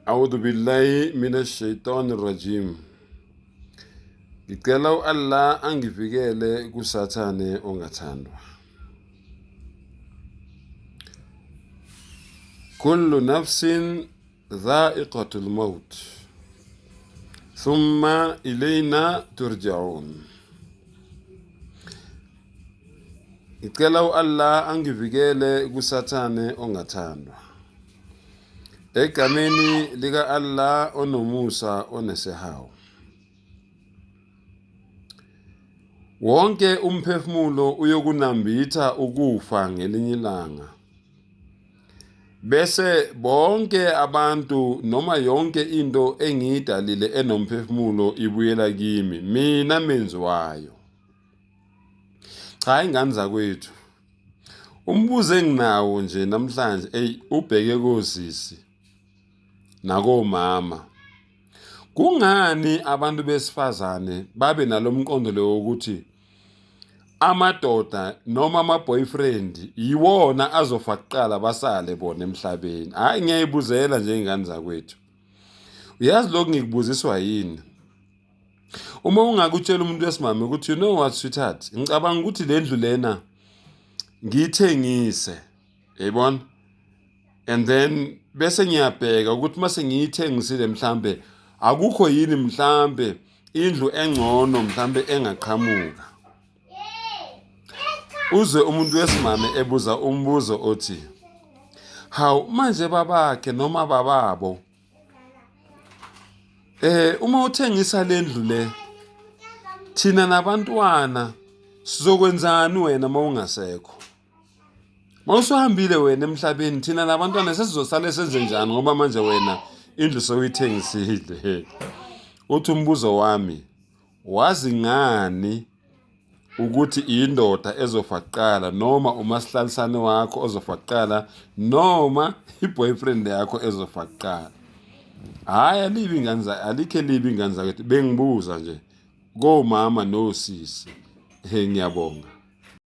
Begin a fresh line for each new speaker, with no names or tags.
A'udhu billahi minash shaitani rajim. Ngicela u-Allah angivikele kuSathane ongathandwa. Kullu nafsin dha'iqatul maut. Thumma ilayna turja'un. Ngicela u-Allah angivikele kuSathane ongathandwa. Egameni lika-Allah onomusa onesihawu. Wonke umphefumulo uyokunambitha ukufa ngelinye ilanga. Bese bonke abantu noma yonke into engiyidalile enomphefumulo ibuyela kimi, mina menzi wayo. Cha ingane zakwethu. Umbuzo enginawo nje namhlanje ey ubheke kosisi nakomama. Kungani abantu besifazane babe nalomqondo lo wokuthi amadoda noma ama-boyfriend yiwona azofa kuqala basale bona emhlabeni? Hhayi ngiyayibuzela nje iy'ngane zakwethu. Uyazi lokhu ngikubuziswa yini? Uma ungakutshela umuntu wesimame ukuthi you know what sweetheart, ngicabanga ukuthi le ndlu lena ngiyithengise, yayibona? And then bese ngiyabheka ukuthi mase ngiyithengisile mhlambe akukho yini mhlambe indlu engcono mhlambe engaqhamuka. Uzwe umuntu wesimame ebuza umbuzo othi, hawu manje babakhe noma bababo uma uthengisa lendlu le thina nabantwana sizokwenzani wena uma ungasekho? Mawusuhambile wena emhlabeni thina nabantwana sesizosale senze njani ngoba manje wena indlu sewuyithengisile. Uthi umbuzo wami wazi ngani ukuthi indoda ezofa kuqala noma umasihlalisane wakho ozofa kuqala noma i-boyfriend yakho ezofa kuqala. Hhayi alibi ingane alikho elibi ingane zakwethu bengibuza nje komama nosisi. He ngiyabonga.